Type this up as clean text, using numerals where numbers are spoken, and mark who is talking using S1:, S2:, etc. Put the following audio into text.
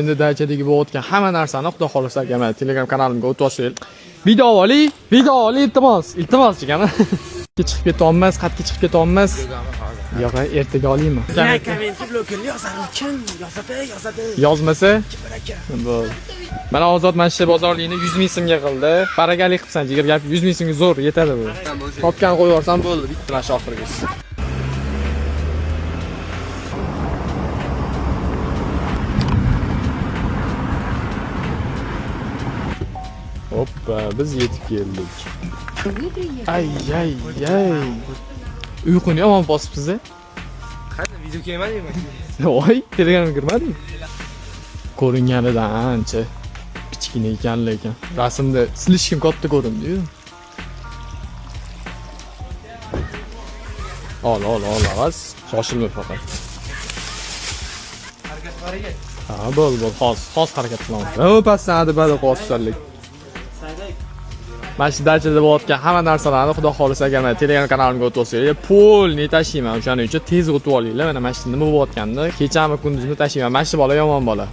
S1: Endi dachadagi bo'layotgan hamma narsani, xudo xohlasa, aka, mana Telegram kanalimga o'tib olsangiz. Video oling, video oling, iltimos, iltimos chegani. Chiqib ketyapmiz, qatga chiqib ketyapmiz. Yo'q, ertaga olaymi?
S2: Kommentni blokerli yozadi. Kim yozadi, yozadi.
S1: Yozmasa bo'ldi. Mana Ozod mana shu bozorlikni 100 ming so'mga qildi. Barakali qilibsan, jigar, gap 100 ming so'mga zo'r yetadi bu. Topgan qo'yib yuborsam bo'ldi, bitta mana shu oxirgisi. Hoppa, biz yetib keldik. Ay ay ay. Uyquni yomon bosibsiz. A?
S2: Qani video kelmadingmi?
S1: Voy, Telegramga kirmading? Ko'ringanidan ancha kichkina ekan lekin. Rasmda слишком katta ko'rindi-yu. Ol, ol, ol, avaz. Shoshilma faqat.
S2: Harakat bor ekan.
S1: Ha, bo'ldi, bo'ldi. Hozir, hozir harakat qilamiz. O, pastdan adi-badi qilyapsanlik. Mana shu dachada bo'layotgan hamma narsalarni, xudo xohlasa, agar mana Telegram kanalimga o'tib olsanglar, polni tashlayman. O'shaning uchun tez o'tib olinglar. Mana shu nima bo'layotganini kechami kunduzmi tashlayman. Mana shu bola yomon bola.